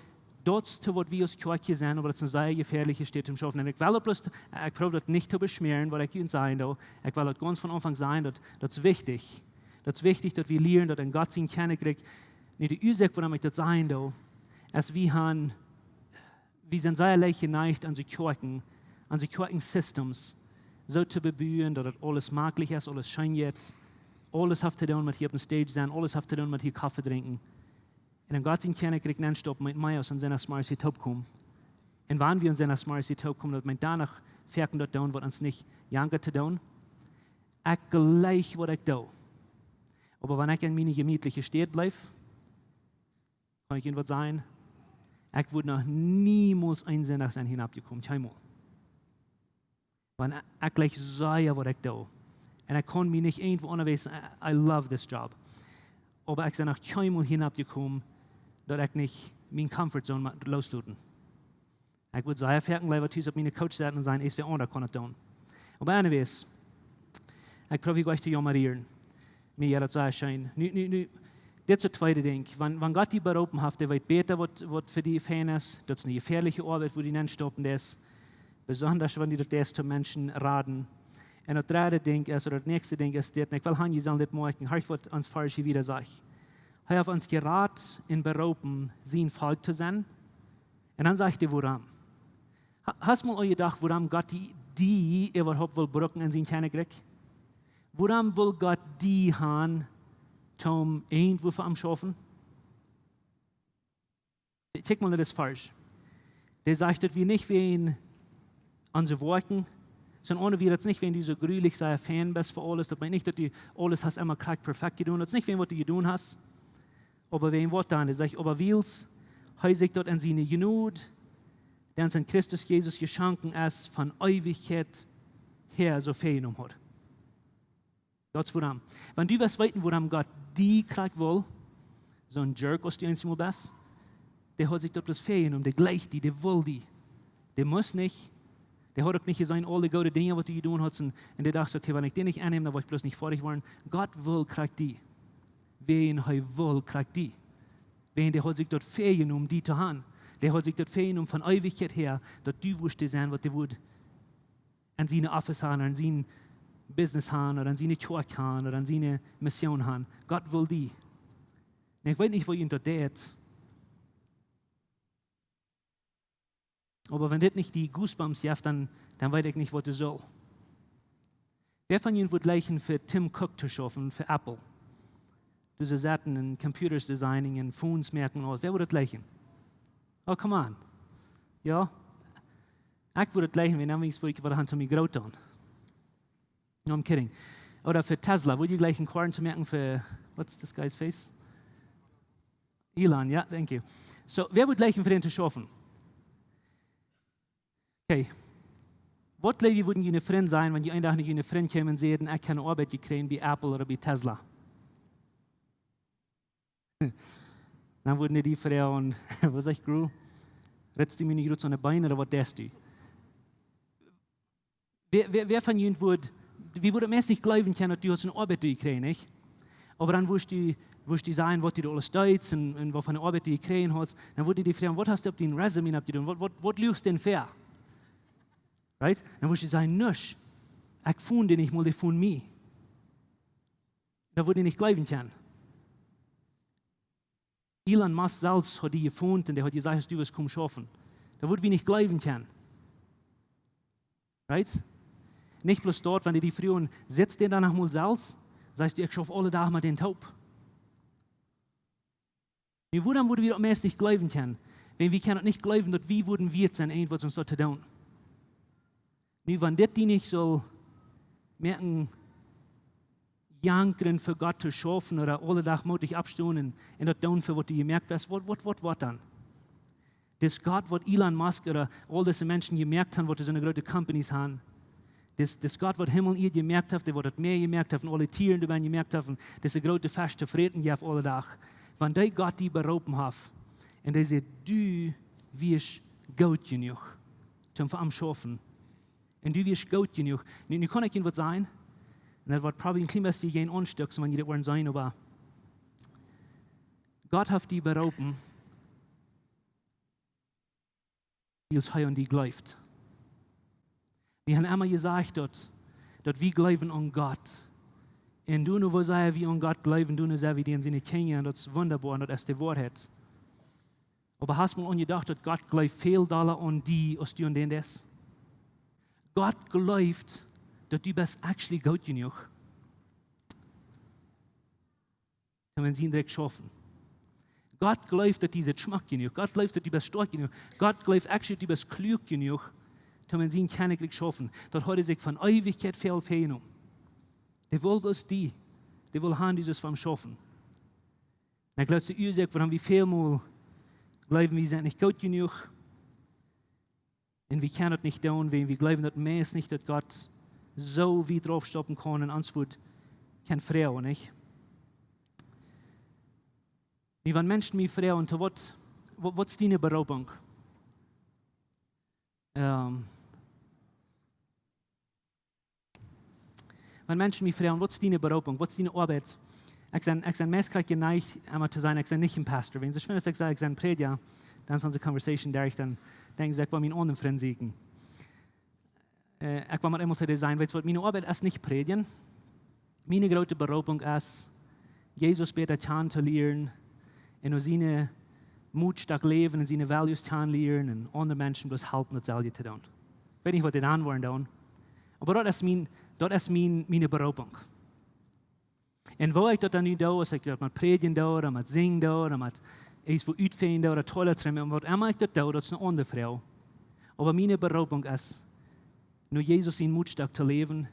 daut es to waut wie aus Kjoakj hia sent, oba daut es eene sea jefäadliche Städ toom schaufen. Un ekj well daut bloos, ekj proow daut nich to beschmäaren, waut ekj junt sajen doo. Ekj well daut gaunz von Aunfank sajen, daut, daut es wichtich. Daut es wichtich daut wie lieren daut enn Gott sien Kjennichrikj, nu de Uasoak wuarom ekj daut sajen doo, es wie han, wie sent sea leicht jeneicht onse Kjoakjen, onse Kjoakjensystems soo to bebuen daut daut aules maklich es, aules scheen jeit, aules haft to doonen met hia opp een stage sennen, aules haft to doonen met hia Koffe drinkjen. Un enn Gott sien Kjennichrikj nenn stoppen meent mea aus aun Sindachsmorjes hia toop komen. Un wan wie aun Sindachsmorjes hia toop komen, daut meent doano foaken daut doonen waut ons nich jankat to doonen. Ekj jleich waut ekj doo. Oba wan ekj enn miene jemietliche Städ bliew, kaun ekj junt waut sajen? Ekj wudd noch niemols een Sindach sennen hia oppjekomen, kjeenmol. Wan ekj, ekj jleich sea waut ekj doo. Un ekj kaun mie nich irjentwua aundasch, I, I love this job. Oba ekj sie noch kjeenmol hia oppjekomen, daut ekj nich miene comfort zone mott loosloten. Ekj wudd sea foaken leewa tus opp miene Couch sitten un sajen, es wäa aundra kaun daut doonen. Oba anyways, ekj proow hia nich to jaumren. Mie jeit daut sea scheen. Nu, nu, nu, dit es daut tweede Dinkj. Wan, wan Gott die beroopen haft, dee weet bäta waut, waut fa die fein es. Daut es eene jefäadliche Oabeit, wua du die nenn stoppen deist. Besonda wan du daut deist toom Menschen raden. Un daut dredde Dinkj es, ooda daut näakjste Dinkj es dit, un ekj well han, jie sellen dit moakjen. Horch waut ons Varsch hia wieda sajcht. Hee haft ons jerat un beroopen, sien Volkj to sennen. Un dan sajcht hee, wuarom. Ha-, hast mol aul jedocht, wuarom Gott die, die äwahaupt well brucken enn sien Kjennichrikj? Wuarom well Gott die han, toom irjentwua fa am schaufen? Kjikj mol no disen Varsch. Dee sajcht, daut wie nich wäajen onse Woakjen, sonda aun wie daut nich wäajen du soo jrulich sea fein best fa aules, daut meent nich, daut du aules hast emma krakjt perfekt jedonen, daut es nich wäajen waut du jedonen hast. Oba wäajen waut dan? Hee sajcht, oba wiels hee sikj daut enn siene Jnod, dee ons enn Christus Jesus jeschonken es, von Eewichkjeit häa soo väajenomen haud. Daut es wuarom. Wan du west weeten, wuarom Gott die krakjt well, soon jerk aus du eensjemol best, dee haud sikj daut bloos väajenomen, dee jleicht die, dee well die. Dee must nich, dee haud uk nich jeseenen aule goode Dinja, waut du jedonen hast, un, un dee docht, okay, wan ekj dän nich aunnäm, dan woa ekj bloos nich foadich woaren. Gott well krakjt die. Wäajen hee well krakjt die. Wäajen dee haud sikj daut väajenomen, die to han. Dee haud sikj daut väajenomen von Eewichkjeit häa, daut du wurscht dee sennen, waut dee wudd enn siene Office han, ooda enn sien Business han, ooda enn siene Kjoakj han, ooda enn siene Mission han. Gott well die. Un ekj weet nich, woo junt daut deit. Oba wan dit nich die goosebumps jeft, dan, dan weet ekj nich, waut doa saul. Wäa von junt wudd jleichen fa Tim Cook to schaufen, fa Apple? Dee soo sitten un computers designing un phones moaken un aules. Wäa wudd daut jleichen? Oh, come on. Jo? Ekj wudd daut jlikjen, wan wie nich wudden waut han to mie groot doonen. No, I'm kidding. Ooda fa Tesla, wudd jie jlikjen Koaren to moaken fa, what's this guy's face? Elon, yeah, thank you. So, wäa wudd jlikjen fa dän to schaufen? Okay. Waut jleew jie wudden june Frind sajen, wan jie eenen Dach no june Frind kjeemen un säden: "Ekj hab eene Oabeit jekjräajen bie Apple ooda bie Tesla"? Dan wudden dee die froagen: "Waut sajchst, Gru? Ritst du mie nich rut aun de Been ooda waut deist du?" Wäa, wäa, wäa von junt wudd, wie wudden meist nich jleewen kjennen, daut du hast eene Oabeit jekjräajen, nich? Oba dan wurscht du, wurscht du sajen, waut du aules deist un, un waut fa eene Oabeit du jekjräajen hast. Dan wudd dee die froagen: "Waut hast du opp dien Resume aufjedonen? Waut, waut, waut lujchst du dan väa?" Right? Dan wurscht du sajen: "Nuscht. Ekj funk dee nich mol, dee funk mie." Dan wudd dee nich jleewen kjennen. Elon Musk selfst haud die jefont un dee haud jesajcht, daut du wurscht komen schaufen. Dan wudd wie nich jleewen kjennen. Right? Nich bloos daut, wan dee die froagen: "Sitst du dan noch mol selfst?" Sajchst du: "Ekj schauf aule Dach met dän toop." Nu, wuarom wudden wie daut meist nich jleewen kjennen? Wan wie kjennen daut nich jleewen, daut wie wudden wieet sennen, irjentwaut ons daut to doonen. Nu, wan dit die nich saul moaken, jankren fa Gott to schaufen ooda aule Dach mootich oppstonen un, un daut doonen fa waut du jemoakt hast, waut, waut, waut, waut dan? Dis Gott, waut Elon Musk ooda aul dise Menschen jemoakt han, waut soone groote Companies han, dis, dis Gott, waut Himmel un Ieed jemoakt haft, dee waut daut Mäa jemoakt haft un aule Tieren doabie jemoakt haft un dise groote Fesch to fräten jeft aule Dach. Wan dee Gott die beroopen haft un dee sajcht: "Du wieescht goot jenuach toom fa am schaufen. Un du wieescht goot jenuach." Nu, nu kaun ekj junt waut sajen, un daut woat probably een kjlien bät jäajen ons stoakj sennen, wan jie daut woaren seenen, oba Gott haft die beroopen, wiels hee aun die jleeft. Wie han emma jesajcht, daut, daut wie jleewen aun Gott. Un doano, woo sea wie aun Gott jleewen, doano sent wie dän siene Kjinja, un daut es wundaboa, un daut es de Woarheit. Oba hast mol aun jedocht, daut Gott jleeft väl dolla aun die, aus du aun dän deist? Gott jleeft, daut du best actually goot jenuach toom en sien Rikj schaufen. Gott jleeft, daut du best schmock jenuach. Gott jleeft, daut du best stoakj jenuach. Gott jleeft actually, daut du best kluak jenuach toom en sien Kjennichrikj schaufen. Daut haud hee sikj von Eewichkjeit väl väajenomen. Dee well bloos die, dee well han, du sust fa am schaufen. Un ekj jleew, daut es de Uasoak, wuarom wie väl mol jleewen, wie sent nich goot jenuach. Un wie kjennen daut nich doonen, wiels wie jleewen daut meist nich, daut Gott soo wiet rauf stoppen kaun un ons wudd kjennen froagen, nich? Nu, wan Menschen mie froagen: "To waut, waut, waut es diene Beroopunk?" Ähm, wan Menschen mie froagen: "Waut es diene Beroopunk? Waut es diene Oabeit?" Ekj sie, ekj sie meist krakjt jeneicht, emma to sajen: "Ekj sie nich een Pastor." Wan see finjen, daut ekj saj: "Ekj sie een Prädja", dan es onse Conversation doa, dan denkjen see, ekj well mienen aundren Frint sieekjen. Äh, ekj well mau eemol to dee sajen: "Weetst waut, miene Oabeit es nich prädjen. Miene groote Beroopunk es, Jesus bäta kjanen to lieren un no siene Mootstoak läwen un siene values kjanen lieren un aundre Menschen bloos halpen daut selwje to doonen." Ekj weet nich, waut dee dan woaren doonen. Oba daut es mien, daut es mien, miene Beroopunk. Un woo ekj daut dan nu doo, aus ekj daut met prädjen doo, ooda met sinjen doo, ooda met eent woo utfäajen doo, ooda toilet rämen, waut emma ekj daut doo, daut es eene aundre Froag. Oba miene Beroopunk es, no Jesus sienen Mootstoak to läwen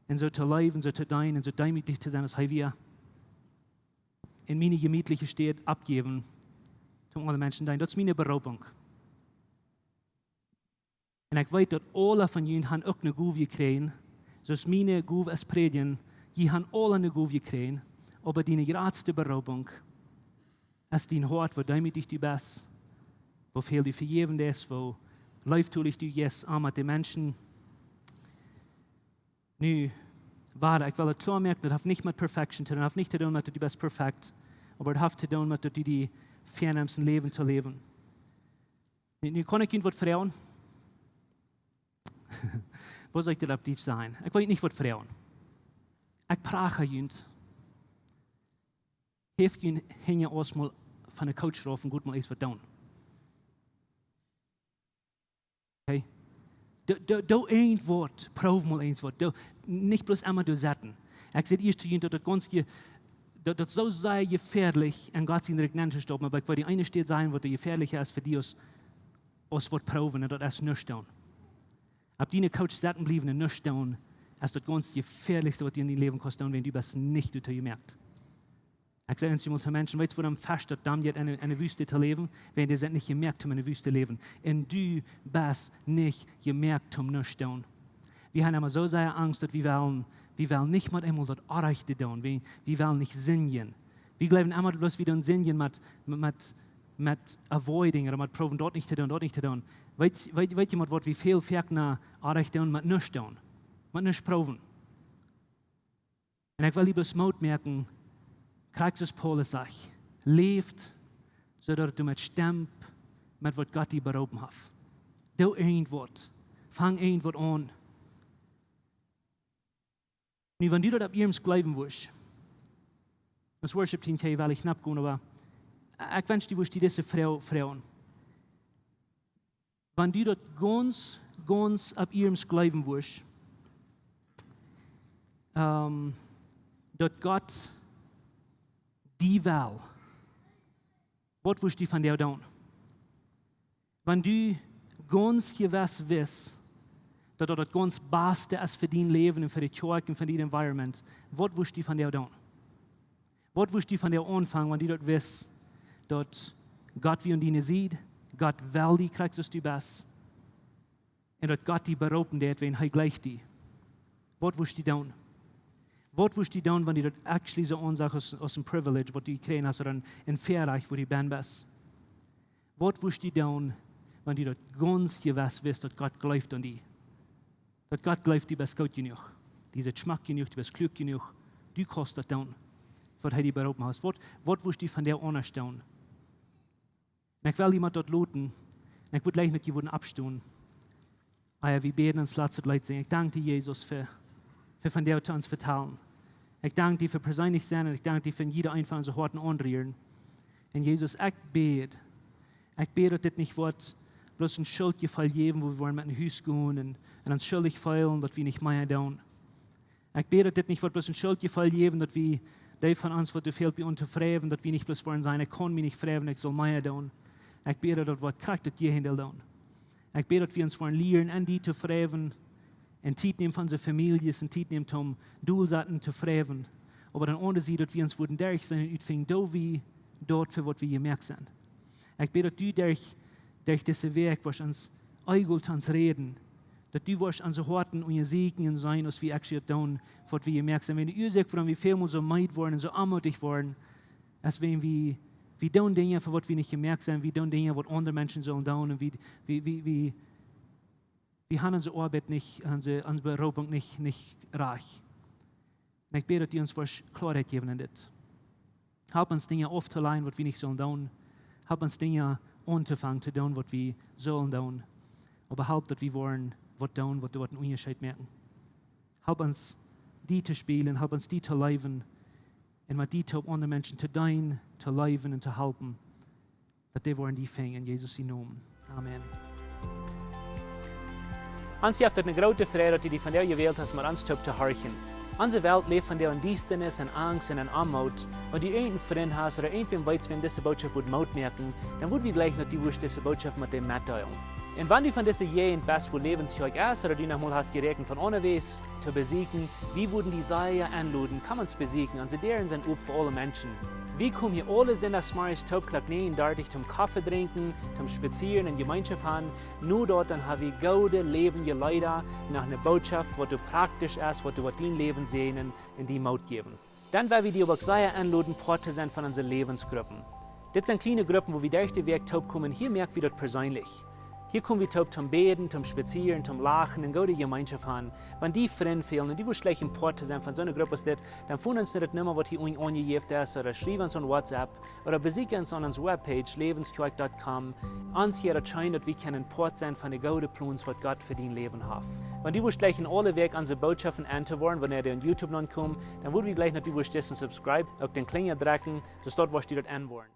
un soo to läwen, soo to deenen un soo deemootich to sennen, aus hee wia. Un miene jemietliche Städ oppjäwen, toom aundre Menschen deenen. Daut es miene Beroopunk. Un ekj weet, daut aule von junt han uk eene Gow jekjräajen, soo aus miene Gow es prädjen, jie han aule eene Gow jekjräajen, oba diene jratste Beroopunk es dien Hoat, woo deemootich du best, woo väl du vejäwen deist, woo leeftolich du best, aun met de Menschen. Nu, wada, ekj well daut kloa moaken, daut haft nich met perfection to doonen, haft nich to doonen met daut du best perfekt, oba daut haft to doonen met daut du die väanemst een Läwen to läwen. Nu, nu kaun ekj junt waut froagen. Woo saul ekj dit opp Dietsch sajen? Ekj weet nich waut froagen. Ekj prach junt. Heft junt hinja aus mol von de Couch rauf un got mol eent waut doonen. Okay? Doo, doo, doo eent waut, proow mol eent waut. Doo, nich bloos emma doa setten. Ekj säd ieescht to junt, daut daut gaunz je-, daut, daut soo sea jefäadlich es, en Gott sien Rikj nenn to stoppen, oba ekj wull die eene Städ sajen, waut doa jefäadlicha es fa die aus, aus waut proowen, un daut es nuscht doonen. Opp diene Couch sitten bliewen un nuscht doonen es daut gaunz jefäadlichste, waut du en dien Läwen kaust doonen, wan du best nich doatoo jemoakt. Ekj säd eemol to Menschen: "Weetst du, wuarom Fesch daut dan jeit, en, en de Wüste to läwen? Wan dee sent nich jemoakt, om en de Wüste to läwen. Un du best nich jemoakt, om nuscht doonen." Wie haben emma soo sea Angst, daut wie wellen, wie wellen nich mol eemol daut Orrajchte doonen. Wie, wie wellen nich sindjen. Wie jleewen emma, daut wie doonen sindjen met, met, met avoiding, ooda met proowen daut nich to doonen, daut nich to doonen. Weetst, weetst, weetst du, met waut wie väl foakna Orrajcht doonen? Met nuscht doonen. Met nuscht proowen. Un ekj well die bloos Moot moaken, krakjt soo aus Paulus sajcht: Läft, soo daut du met stemst, met waut Gott die beroopen haft. Doo irjentwaut. Fang irjentwaut aun. Nu, wan du daut opp iernst jleewen wurscht, daut Worship Team hia well ekj knapp gonen, oba ekj wensch, du wurscht die dise Froag froagen. Wan du daut gaunz, gaunz opp iernst jleewen wurscht, ähm, daut Gott die well, waut wurscht du vondoag doonen? Wan du gaunz jewess wist, daut daut daut gaunz baste es fa dien Läwen un fa de Kjoakj un fa dien environment, waut wurscht du vondoag doonen? Waut wurscht du vondoag aunfangen, wan du daut wist, daut Gott wia aun diene Sied, Gott well die krakjt soo aus du best, un daut Gott die beroopen deed, wan hee jleicht die? Waut wurscht du doonen? Waut wurscht du doonen, wan du daut actually soo aunsajcht aus, aus een privilege, waut du jekjräajen hast, ooda een, een Väarajcht, wua du bie best? Waut wurscht du doonen, wan du daut gaunz jewess wist, daut Gott jleeft aun die? Daut Gott jleeft, du best goot jenuach. Du best schmock jenuach, du best kluak jenuach. Du kaust daut doonen, waut hee die beroopen haft. Waut, waut wurscht du vondoag aundasch doonen? Un ekj well die met daut loten. Un ekj wudd jleichen, daut jie wudden oppstonen. Ah jo, wie bäden un latst daut Leet sinjen. Ekj dank die, Jesus, fa, fa vondoag to ons vetalen. Ekj dank die fa perseenlich sennen un ekj dank die fa jieda eent von onse Hoaten aunrieren. Un Jesus, ekj bäd, ekj bäd, daut dit nich woat bloos een Schuldjefeel jäwen, wua wie woaren met no Hus gonen un, un ons schuldich feelen, daut wie nich mea doonen. Ekj bäd, daut dit nich woat bloos een Schuldjefeel jäwen, daut wie, dee von ons, waut doa fält bie ons to vejäwen, daut wie nich bloos woaren sajen: "Ekj kaun mie nich vejäwen, ekj saul mea doonen." Ekj bäd, daut woat krakjt daut Jäajendeel doonen. Ekj bäd, daut wie ons woaren lieren, en die to vejäwen, un Tiet nämen von onse Famieljes, un Tiet nämen toom Dol saten to vejäwen. Oba dan aun de Sied, daut wie ons wudden derch sennen un utfinjen, daut wie daut, fa waut wie jemoakt sent. Ekj bäd, daut du derch, derch dise Wäakj woascht ons Eagel to ons räden, daut du woascht onse Hoaten unjasieekjen un seenen, aus wie actually daut doonen, fa waut wie jemoakt sent. Wan de Uasoak, wuarom wie välmol soo meed woaren un soo onmootich woaren, es wan wie, wie doonen Dinja, fa waut wie nich jemoakt sent, wie doonen Dinja, waut aundre Menschen sellen doonen, un wie, wie, wie, wie, wie haben onse Oabeit nich, onse, onse Beroopunk nich, nich rajcht. Un ekj bäd, daut du ons woascht Kloaheit jäwen en dit. Help ons Dinja auftoläjen, waut wie nich sellen doonen. Help ons Dinja auntofangen to doonen, waut wie sellen doonen. Oba help, daut wie woaren waut doonen, waut, waut een Unjascheet moaken. Help ons die to spieejlen, help ons die to leewen. Un met die toop aundre Menschen to deenen, to leewen un to halpen, daut dee woaren die finjen, en Jesus sienen Nomen. Amen. Ons jeft daut eene groote Freid, daut du die vondoag jewält hast, met ons toop to horchen. Onse Welt läft vondoag en Diestanis, en Angst un en Onmoot. Wan du irjent een Frint hast ooda irjentwäm weetst, wäm dise Bootschoft wudd Moot moaken, dan wudd wie jleichen, daut du wurscht dise Bootschoft met däm metdeelen. Un wan du von dise Jäajent best, wua Läwens Kjoakj es, ooda du noch mol hast jeräakjent von aundawäajes to besieekjen, wie wudden die sea enloden, komm ons besieekjen. Onse Däaren sent op fa aule Menschen. Wie komen hia aule Sindachs zemorjes toop Klock näajen dartich toom Koffe drinkjen, toom spazieren un Jemeenschoft haben. No daut dan ha wie goode, läwendje Leeda, noch eene Bootschoft, waut doa praktisch es, waut doa woat dien Läwen säajnen un die Moot jäwen. Dan well wie die uk sea enloden, Poat to sennen von onse Läwensgruppen. Dit sent kjliene Gruppen, wua wie derch de Wäakj toop komen. Hia moak wie daut perseenlich. Hia kom wie toop toom bäden, toom spazieren, toom lachen un goode Jemeenschoft haben. Wan die Frind fälen un du wurscht jleichen Poat to sennen von soone Grupp aus dit, dan foon ons no daut Numma, waut hia unjen aunjejäft es, ooda schriew ons aun WhatsApp, ooda besieekj ons aun onse Webpage, läwenskjoakj dot com. Ons wudd daut scheenen, daut wie kjennen Poat sennen von de goode Plons, waut Gott fa dien Läwen haft. Wan du wurscht jleichen aule Wäakj onse Bootschoften en to woaren, wanea dee aun YouTube nopp komen, dan wudd wie jleichen, daut du wurscht disen subscribe, uk dän Kjlinja drekjen, soo daut du wurscht daut en woaren.